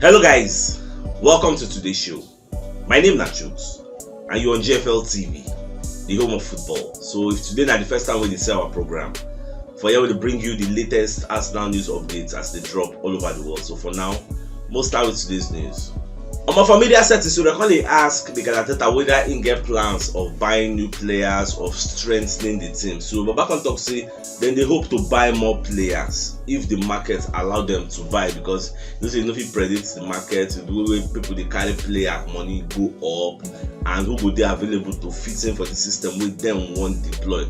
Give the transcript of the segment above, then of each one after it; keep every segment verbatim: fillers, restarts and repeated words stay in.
Hello guys, welcome to today's show. My name na Chooks and you're on G F L T V, the home of football. So if today na the first time we dey see our program, for here we dey bring you the latest Arsenal news updates as they drop all over the world. So for now, most start with today's news. Omo, for media settings, so they come dey ask Mikel Arteta whether he get plans of buying new players, of strengthening the team. So Baba come talk say dem dey hope to buy more players if the market allow them to buy, because you know say you no fit predict the market, the way wey people dey carry player money go up, and who go dey available to fit in for the system wey dem wan deploy.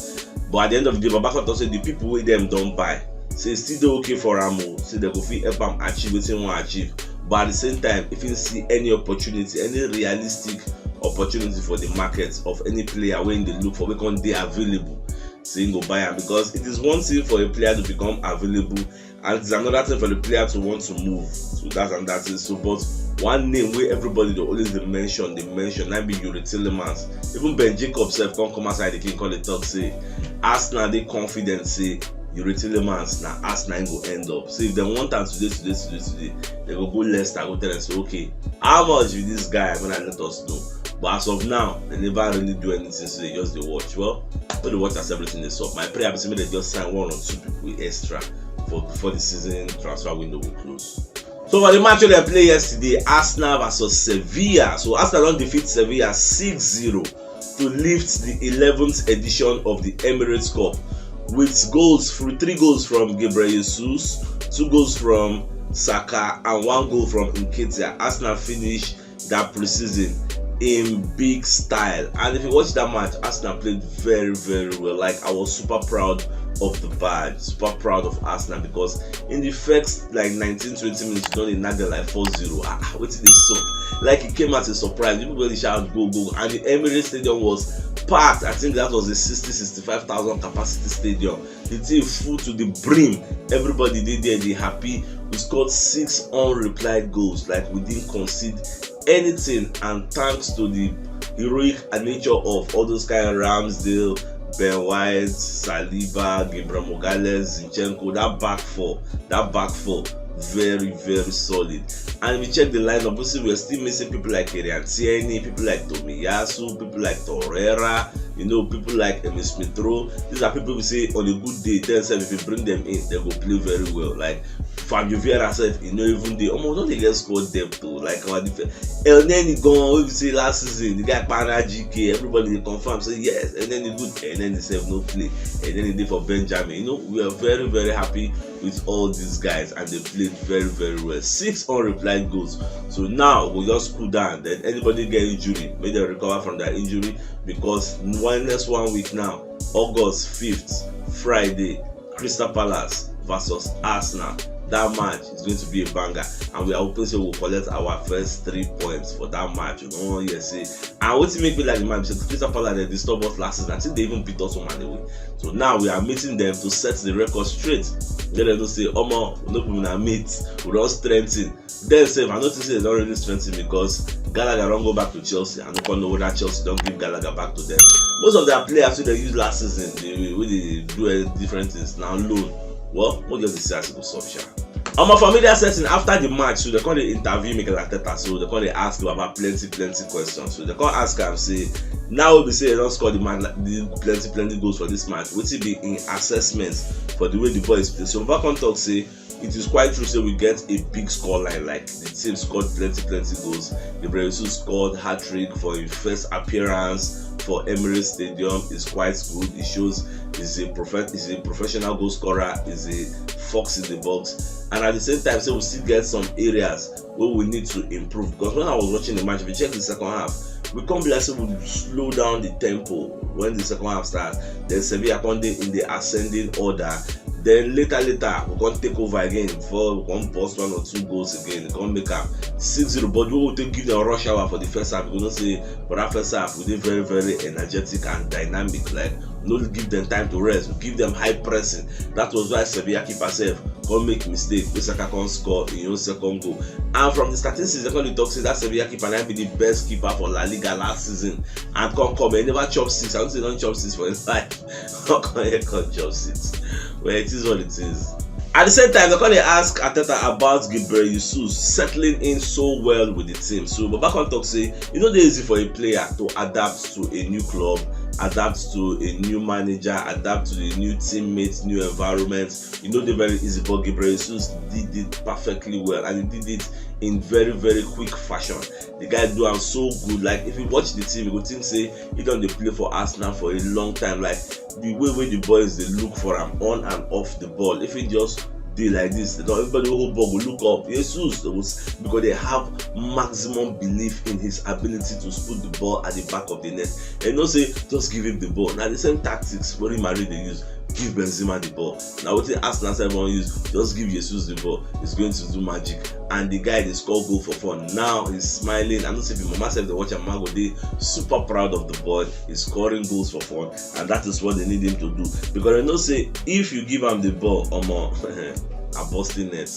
But at the end of the day, Baba come talk say the people wey dem don buy, say e still dey okay for am o, say dem go fit help am achieve wetin he wan achieve. But at the same time, if he see any opportunity, any realistic opportunity for the market of any player wey he dey look for, wey come dey available, say he go buy am, because it is one thing for a player to become available, and it's another thing for the player to want to move. So that's another thing. So, but one name wey everybody dey always dey mention, dey mention, na be Youri Tielemans. Even Ben Jacobs sef come come outside again, come dey talk say Arsenal dey confident say Youri Tielemans na Arsenal he go end up. So if dem want am today, today, today, today, dem go go Leicester, go tell dem say, "Okay, how much be this guy?" When I let us know. But as of now, dem never really do anything, so dem just dey watch. Well, no dey watch as everything dey sup. My prayer be say make dem just sign one or two people extra for before the season transfer window go close. So for the match wey dem play yesterday, Arsenal versus Sevilla. So Arsenal don defeat Sevilla six zero to lift the eleventh edition of the Emirates Cup with goals, three goals from Gabriel Jesus, two goals from Saka, and one goal from Nketiah. Arsenal finish that preseason in big style. And if you watch that match, Arsenal played very, very well. Like, I was super proud of the badge, super proud of Arsenal, because in the first, like, nineteen, twenty minutes, you don dey knack dem like four zero. Ah, ah, wetin dey sup? Like, it came as a surprise. People really shout, "Go, go." And the Emirates Stadium was packed. I think that was a sixty, sixty-five thousand capacity stadium. The thing full to the brim. Everybody dey there, dey happy. We scored six unreplied goals. Like, we didn't concede anything, and thanks to the heroic nature of all those kind of Ramsdale, Ben White, Saliba, Gabriel Magalhaes, Zinchenko, that back four, that back four, very, very solid. And if you check the lineup, you see we're still missing people like Kieran Tierney, people like Tomiyasu, people like Torreira, you know, people like Emile Smith Rowe. These are people we say on a good day, tell sef if you bring them in, they go play very well. Like Fabio Vieira sef, e no even dey. Omo, don dey get squad depth o. Like our defense, Elneny gan, wey be say last season the guy para G K, everybody dey confirm say yes, Elneny good. Elneny sef no play. Elneny dey for Benjamin. You know, we are very, very happy with all these guys, and they played very, very well. Six unreplied goals. So now we just cool down. Then anybody get injury, make dem recover from their injury, because one, next one week now, August fifth, Friday, Crystal Palace versus Arsenal. That match is going to be a banger, and we are hoping say we'll collect our first three points for that match. You know, yes, see. And wetin make me like the match be say Crystal Palace dey disturb us last season. I think they even beat us home and away. So now we are meeting them to set the record straight. Let them know say, "Omo, no be una meet, we don strengthen." Dem sef, I notice say they don really strengthen, because Gallagher don go back to Chelsea. I no come know whether Chelsea don give Gallagher back to them. Most of their players wey they use last season, they, wey they do, eh, different things, na loan. Well, we just dey see as e go sup sha. Omo, for media setting after the match, so they come dey interview Mikel Arteta, so they come dey ask him about plenty, plenty questions. So they come ask am say, now we be say they don score the man, the plenty, plenty goals for this match, wetin be im assessment for the way the boys play? So Baba come talk say, it is quite true say we get a big score line, like the team scored plenty, plenty goals. Gabriel Jesus scored hat-trick for his first appearance for Emirates Stadium. Is quite good. It shows he's a profe-, he's a professional goal scorer, he's a fox in the box. And at the same time, so we still get some areas where we need to improve. Because when I was watching the match, if you check the second half, we come be like say we slow down the tempo when the second half starts. Then Sevilla come dey in the ascending order. Then later, later, we come take over again before we come burst one or two goals again. We come make am six zero. But we go take give them rush hour for the first half. We know say for that first half, we dey very, very energetic and dynamic. Like, no give them time to rest. We give them high pressing. That was why Sevilla keeper sef come make mistake. Wey Saka come score im own second goal. And from the statistics, they come dey talk say that Sevilla keeper na be the best keeper for La Liga last season. And come come, he never chop six. I don't say he don chop six for his life. Come come here, come chop six. Well, it is what it is. At the same time, they come dey ask Arteta about Gabriel Jesus settling in so well with the team. So Baba come talk say e no dey easy for a player to adapt to a new club, adapt to a new manager, adapt to the new teammates, new environment. E no dey very easy, but Gabriel Jesus did it perfectly well, and he did it in very, very quick fashion. The guy do am so good. Like, if you watch the team, you go think say he don dey play for Arsenal for a long time. Like, the way wey the boys dey look for am on and off the ball, if he just dey like this, they don, everybody wey hold ball go look up. Jesus, they will s-, because they have maximum belief in his ability to put the ball at the back of the net. And you know say just give him the ball. Na the same tactics wey Real Madrid dey use. Give Benzema the ball. Na wetin Arsenal sef wan use. Just give Jesus the ball. He's going to do magic. And the guy dey score goal for fun. Now he's smiling. I know say if him mama sef dey watch am, mama go dey super proud of the boy. He's scoring goals for fun, and that is what they need him to do. Because they know say if you give am the ball, omo, a busting net.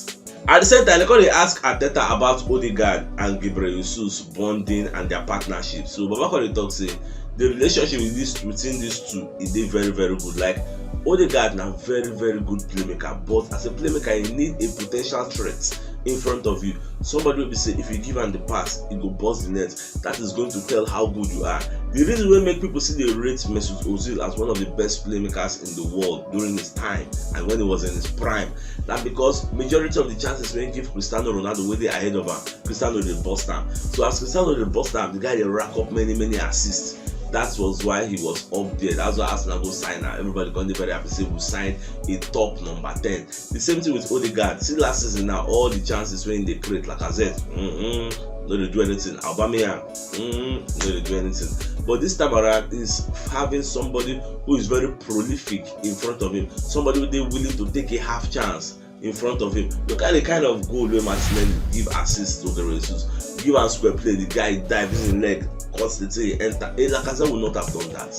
At the same time, they come dey ask Arteta about Odegaard and Gabriel Jesus bonding and their partnership. So Baba come dey talk say the relationship with this, between these two, e dey very, very good. Like, Odegaard na very, very good playmaker, but as a playmaker, you need a potential threat in front of you. Somebody wey be say if you give am the pass, e go burst the net. That is going to tell how good you are. The reason wey make people still dey rate Mesut Ozil as one of the best playmakers in the world during his time and when he was in his prime, na because majority of the chances wey he give Cristiano Ronaldo wey dey ahead of am, Cristiano dey burst am. So as Cristiano dey burst am, the guy dey rack up many, many assists. That was why he was up there. That's why Arsenal go sign am. Everybody come dey very happy say we sign a top number ten. The same thing with Odegaard. See last season now, all the chances wey he dey create, Lacazette, mm-hmm, no dey do anything. Aubameyang, mm-hmm, no dey do anything. But this time around, is having somebody who is very prolific in front of him, somebody wey dey willing to take a half chance in front of him. Look at the kind of goal wey Martinelli give assist to Gabriel Jesus. Give am square play, the guy dive in him leg, cut the thing, enter. Hey, Lacazette will not have done that.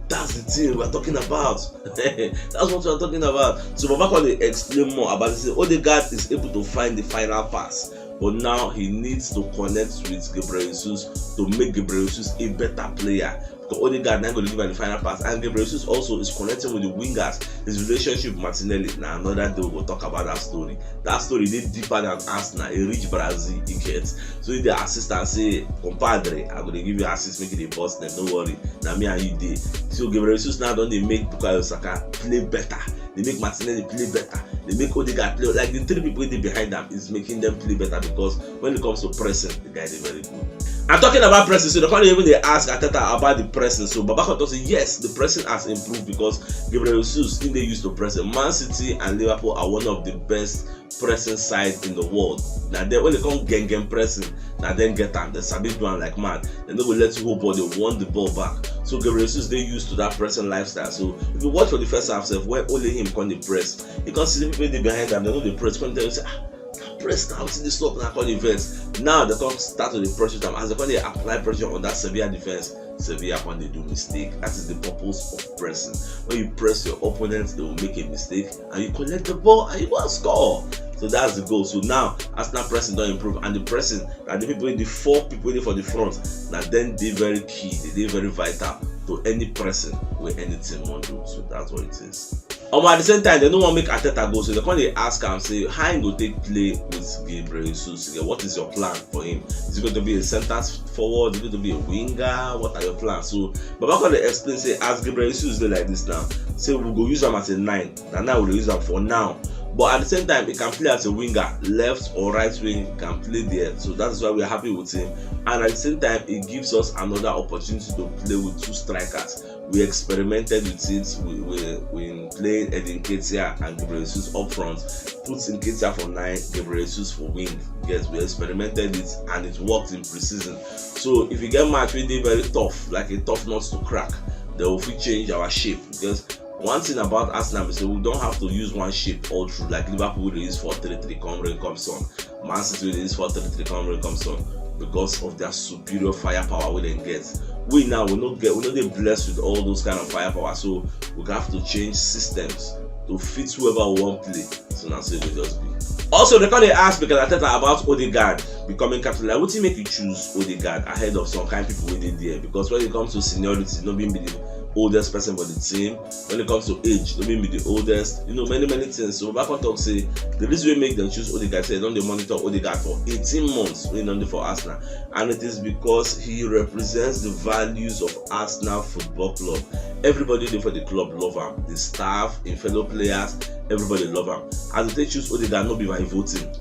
That's the thing we're talking about. That's what we're talking about. So Baba come dey explain more about this. Odegaard is able to find the final pass, but now he needs to connect with Gabriel Jesus to make Gabriel Jesus a better player. Because Odegaard now going to give am the final pass, and Gabriel Jesus also is connecting with the wingers. His relationship with Martinelli, now another day we'll talk about that story. That story dey deeper than Arsenal. He reach Brazil, he gets. So if the assistant say, "Compadre, I go dey give you assist, make it a boss, then no worry. Now me and you dey." So Gabriel Jesus now don dey make Bukayo Saka play better. They make Martinelli play better. They make Odegaard play. Like, the three people wey dey behind them is making them play better, because when it comes to pressing, the guy is very good. I'm talking about pressing, so they can't even dey ask Arteta about the pressing. So Baba come talk say yes, the pressing has improved because Gabriel Jesus, he dey used to pressing. Man City and Liverpool are one of the best pressing side in the world. Now they, when they come gang gang pressing, now then get am. They sabi do am like mad. They no go let you hold ball. They want the ball back. So Gabriel Jesus dey used to that pressing lifestyle. So if you watch for the first half sef, where only him come dey press, you can see the people dey behind them. They no dey press. Come tell you say, "Ah, that press now, see this stuff now, come dey vex." Now they come start to dey press with them. As they come dey apply pressure on that Sevilla defense, Sevilla come dey do mistake. That is the purpose of pressing. When you press your opponent, they will make a mistake, and you collect the ball and you go and score. So that's the goal. So now Arsenal pressing don improve, and the pressing, and the people, the four people wey dey for the front, now then they very key, they dey very vital to any pressing wey any team wan do. So that's what it is. Um, at the same time, they no wan make Arteta go, so they come dey ask am say how he go take play with Gabriel Jesus again. What is your plan for him? Is he going to be a centre forward? Is he going to be a winger? What are your plans? So Baba come dey explain say as Gabriel Jesus dey like this now, say we go use am as a nine. Na now we dey use am for now. But at the same time, he can play as a winger, left or right wing, he can play there. So that is why we are happy with him. And at the same time, it gives us another opportunity to play with two strikers. We experimented with it. We, we, we played Eddie Nketiah and Gabriel Jesus up front. Put Nketiah for nine, Gabriel Jesus for wing. Yes, we experimented it and it worked in pre-season. So if you get match wey dey very tough, like a tough nut to crack, then we fit change our shape, because one thing about Arsenal is say we don't have to use one shape all through, like Liverpool dey use four three three come rain come sun, Man City dey use four three three come rain come sun, because of their superior firepower wey dem get. We now, we no get, we no dey blessed with all those kind of firepower, so we have to change systems to fit whoever we wan play. So na so e go just be. Also, they come dey ask Mikel Arteta about Odegaard becoming captain. Like, wetin make you choose Odegaard ahead of some kind people wey dey there? Because when it comes to seniority, no be him be the oldest person for the team. When it comes to age, no be him be the oldest. You know, many, many things. So Baba come talk say the reason wey make dem choose Odegaard, say dem don dey monitor Odegaard for eighteen months wey he don dey for Arsenal, and it is because he represents the values of Arsenal Football Club. Everybody dey for the club love am. The staff, im fellow players, everybody love am. As dem take choose Odegaard, no be by voting.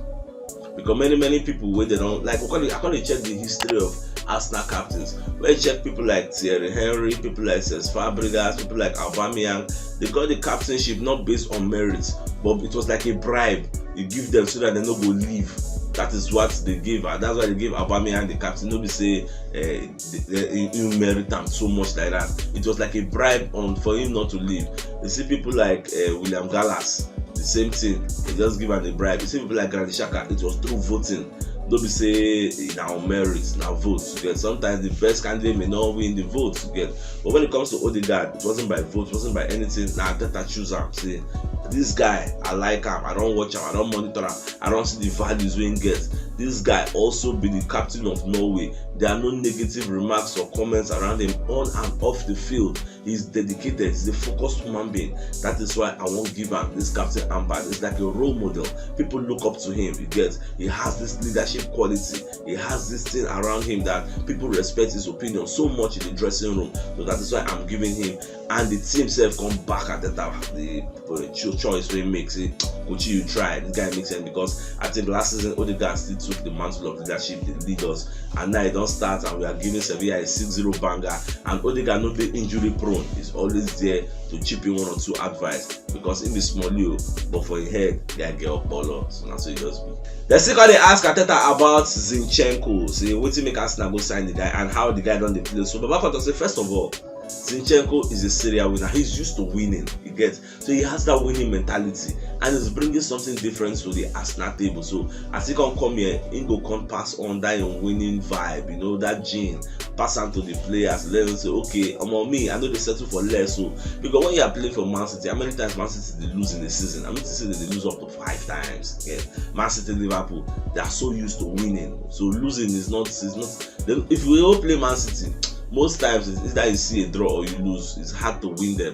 Because many, many people wey dem don, like, I come dey, I come dey check the history of Arsenal captains. When you check people like Thierry Henry, people like Cesc Fabregas, people like Aubameyang, they got the captainship not based on merit, but it was like a bribe you give them so that they no go leave. That is what they gave, and that's why they gave Aubameyang the captain. No be say uh, they, they, he merit am so much like that. It was like a bribe on for him not to leave. You see people like uh, William Gallas, the same thing. They just give am a bribe. You see people like Granit Xhaka, it was through voting. No be say na on merit, na vote, you get. Sometimes the best candidate may not win the vote, you get. But when it comes to Odegaard, it wasn't by vote, it wasn't by anything. Na Arteta choose am. Say, this guy, I like am. I don watch am. I don monitor am. I don see the values wey he get. This guy also be the captain of Norway. There are no negative remarks or comments around him on and off the field. He's dedicated. He's a focused human being. That is why I wan give am this captain armband. It's like a role model. People look up to him. You get. He has this leadership quality. He has this thing around him that people respect his opinion so much in the dressing room. So that is why I'm giving him. And the team sef come back at the, the uh, cho- choice wey he make. Say, Kochi, you try. This guy makes sense because I think last season Odegaard still took the mantle of leadership, the leaders, and now he don start, and we are giving Sevilla a six zero banger. And Odegaard no dey injury prone. He's always there to chip in one or two advice because he be small you, but for him head, guy get up ball. So na so he just be. Dem still come dey ask Arteta about Zinchenko. Say wetin make Arsenal go sign the guy and how the guy don dey play. So Baba come talk say, first of all, Zinchenko is a serial winner. He's used to winning. You get, so he has that winning mentality and is bringing something different to the Arsenal table. So as he come come here, he go come pass on that him winning vibe, you know, that gene, pass am to the players. Let them say, okay, I'm on me. I know they settle for less. So because when you are playing for Man City, how many times Man City dey lose in a season? I mean to say that they lose up to five times. Yeah. Man City, Liverpool, they are so used to winning. So losing is not, is not. Then if we all play Man City, most times it's either you see a draw or you lose. It's hard to win them.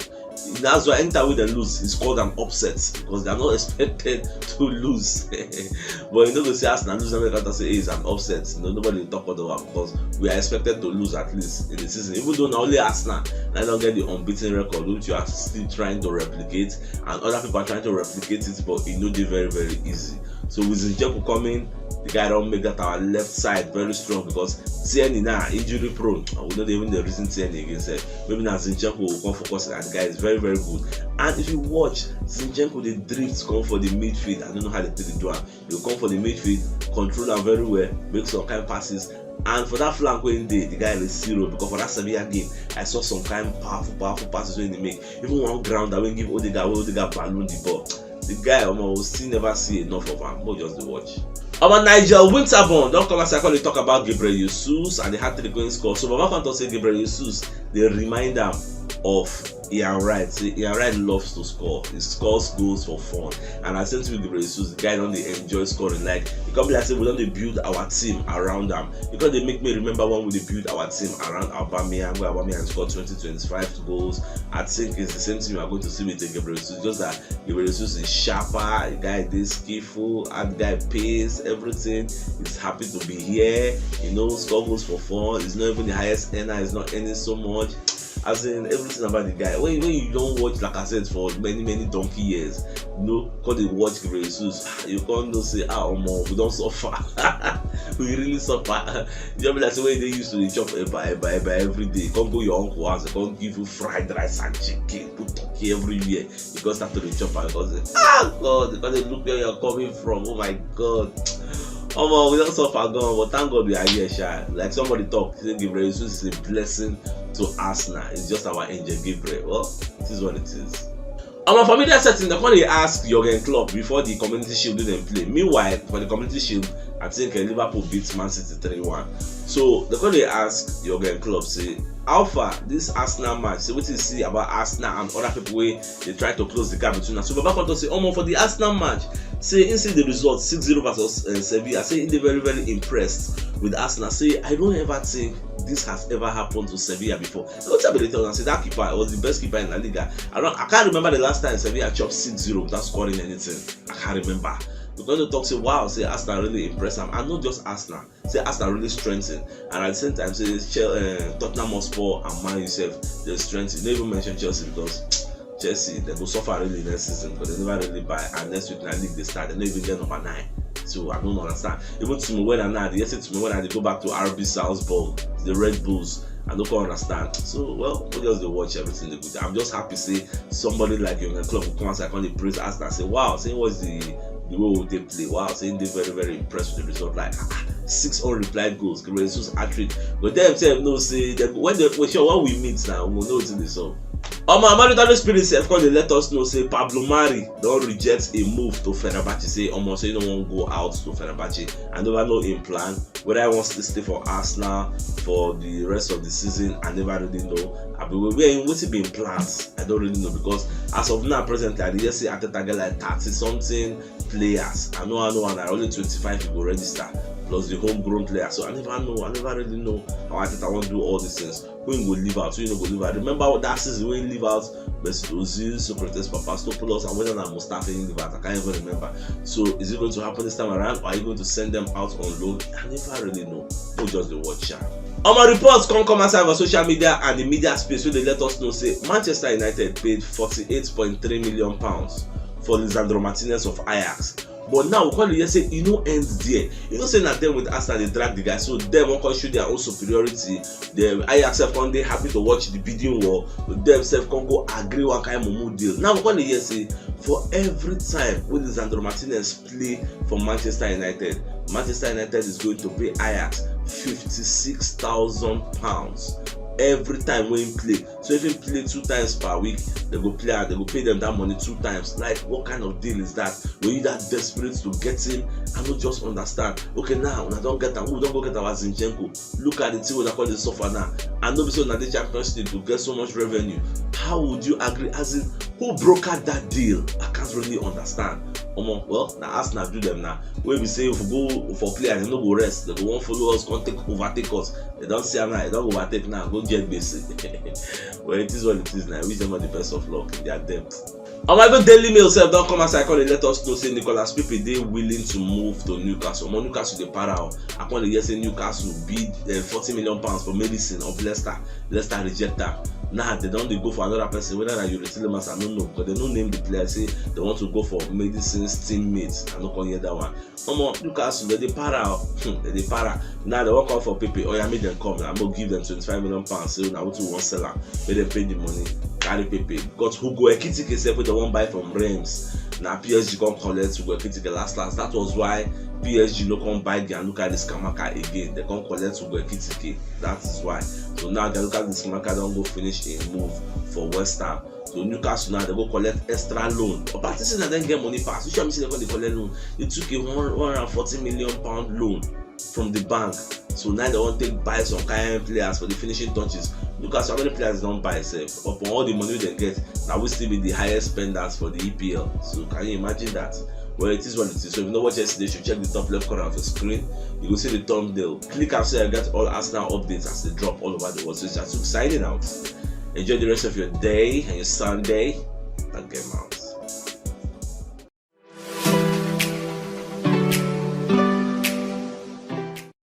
That's why anytime wey dem lose, it's called an upset because they are not expected to lose. But you know, go say Arsenal lose, everybody can say, hey, it's an upset. You know, nobody will talk about that because we are expected to lose at least in the season. Even though na only Arsenal na don get the unbeaten record, which you are still trying to replicate, and other people are trying to replicate it, but e no dey very, very easy. So with Zinchenko coming, the guy don make that our left side very strong because Tierney now injury prone. And we no dey even dey reason Tierney again sef. Maybe na Zinchenko will come focus, and the guy is very, very good. And if you watch, Zinchenko dey drift come for the midfield. I don't know how they take dey do am. He go come for the midfield, control am very well, make some kind passes. And for that flank wey he dey, the guy is zero because for that Sevilla game, I saw some kind powerful, powerful passes wey he make. Even one grounder wey give Odegaard, wey Odegaard balloon the ball. The guy, omo, we still never see enough of am. Make we just dey watch. Omo, Nigel Winterburn don come outside come dey talk about Gabriel Jesus and the hat-trick wey he score. So Baba come talk say Gabriel Jesus dey remind am of Ian Wright. Say Ian Wright loves to score. He scores goals for fun. And I same thing with Gabriel Jesus. The guy don dey enjoy scoring. Like, e come be like say we don dey build our team around am. E come dey make me remember when we dey build our team around Aubameyang, where Aubameyang scored twenty, twenty-five goals. I think it's the same thing we are going to see with Gabriel Jesus. Just that Gabriel Jesus is sharper, the guy dey skillful, and the guy pays everything. He's happy to be here. You know, score goals for fun. He's not even the highest earner. He's not earning so much. As in, everything about the guy. When, when you don watch Lacazette for many, many donkey years, you know, come dey watch Gabriel Jesus, you come know say, ah, omo, we don suffer. We really suffer. You just be like say when you dey used to dey chop eba, eba, eba every day. Come go your uncle house, come give you fried rice and chicken, put turkey everywhere. You come start to dey chop am, you come say, ah, God, you come dey look where you're coming from. Oh my God. Omo, we don suffer gan, but thank God we are here, sha. Like somebody talk, say Gabriel Jesus is a blessing to Arsenal. It's just our angel Gabriel. Well, it is what it is. Omo, for media setting, dem come dey ask Jurgen Klopp before the Community Shield wey dem play. Meanwhile, for the Community Shield, I think uh, Liverpool beat Man City three one. So dem come dey ask Jurgen Klopp say, how far this Arsenal match? Say wetin you see about Arsenal and other people wey dey try to close the gap between us. So Baba come talk say, omo, for the Arsenal match, Say he see the result six zero versus uh, Sevilla. Say he dey very very impressed with Arsenal. Say I don't ever think this has ever happened to Sevilla before. I don't tell you, I say that keeper was the best keeper in La Liga. I don't, I can't remember the last time Sevilla chopped six zero without scoring anything. I can't remember. Because they talk say wow, say Arsenal really impressed him. And not just Arsenal. Say Arsenal really strengthened, and at the same time say Chel- uh, Tottenham Hotspur and Man U sef dey strengthen. No even mention Chelsea because Chelsea they go suffer really next season because they never really buy, and next week na league dey start, they no even get number nine. So I don't understand. Even Timo Werner now, they say Timo Werner they go back to R B Salzburg, the Red Bulls. I don't quite understand. So well, we just dey watch everything dey good. I'm just happy say somebody like Jurgen Klopp go come outside come dey praise Arsenal say wow, say what's the the way we dey play. Wow, say they very very impressed with the result. Like ah, six unreplied goals, Gabriel Jesus hat trick. But them say no say they, when they we sure when we meet now, we know wetin dey sup. Omo, Maritano Spirit sef come dey let us know say Pablo Mari don reject a move to Fenerbahce. Say omo, say he no wan go out to Fenerbahce. I never know him plan. Whether he wants to stay for Arsenal for the rest of the season, I never really know. I be where wetin be him plans. I don't really know because as of now, presently, I dey hear say Arteta get like thirty something players. I know, I know, and I only twenty-five people register plus the homegrown players. So I never know. I never really know how Arteta wan do all these things. Who he go leave out? Who he no go leave out? Remember that season when he leave out Mesut Ozil, Sokratis Papastathopoulos, and whether na Mustafi he leave out, I can't even remember. So is it going to happen this time around, or are you going to send them out on loan? I never really know. Who just the watch ya? Omo, reports come come outside for social media and the media space wey dey let us know say Manchester United paid forty-eight point three million pounds for Lisandro Martinez of Ajax. But now we come dey hear say e no end there. You know say na dem with Arsenal dey drag the guy, so dem wan come show their own superiority. The Ajax sef come dey happy to watch the bidding war. Dem sef come go agree one kind mumu deal. Now we come dey hear say for every time wey Lisandro Martinez play for Manchester United, Manchester United is going to pay Ajax fifty-six thousand pounds every time wey he play. So if he play two times per week, they go play am, they go pay them that money two times. Like, what kind of deal is that? Were you that desperate to get him? I no just understand. Okay, now una don get am, we don go get our Zinchenko. Look at the thing wey una come dey suffer now. And no be say una dey Champions League to get so much revenue. How would you agree? As in, who brokered that deal? I can't really understand. Omo, well, na Arsenal do them now. Wey be say if we go for players, they no go rest. They go wan follow us, come take overtake us. They don see am now, they don overtake now, go get gbese. Well, it is what it is now. I wish them all the best of luck in their depth. Omo, even Daily Mail sef don come outside come dey let us know say Nicolas Pepe dey willing to move to Newcastle. Omo, Newcastle dey para o. I come dey hear say Newcastle bid uh, forty million pounds for Maddison of Leicester. Leicester reject am. Now they don dey go for another person, whether na Youri Tielemans, I no know, because they no name the player. Say they want to go for Maddison's teammates. I no come hear that one. Omo, Newcastle, they dey para o. Hmm, they dey para. Now they wan come for Pepe. Oya, make them come now. Make give them twenty-five million pounds. Say na wetin we wan sell am. Make them pay the money, carry Pepe. Got Hugo Ekitike sef wey they wan buy from Reims. Na P S G come collect Hugo Ekitike last last. That was why P S G no come buy Gianluca Scamacca again. They come collect Hugo Ekitike. That is why. So now Gianluca Scamacca don go finish im move for West Ham. So Newcastle now they go collect extra loan. But Patterson na dem get money pass. You sure me say they come dey collect loan? They took a one hundred and forty million pound loan from the bank. So now they wan take buy some kind players for the finishing touches. Newcastle, how many players they don buy sef? Upon all the money they get, na we still be the highest spenders for the E P L. So can you imagine that? Well, it is what it is. So if you no watch yesterday, you should check the top left corner of your screen. You go see the thumbnail. Click am so you get all Arsenal updates as they drop all over the world. So it's just signing out. Enjoy the rest of your day and your Sunday. And game out.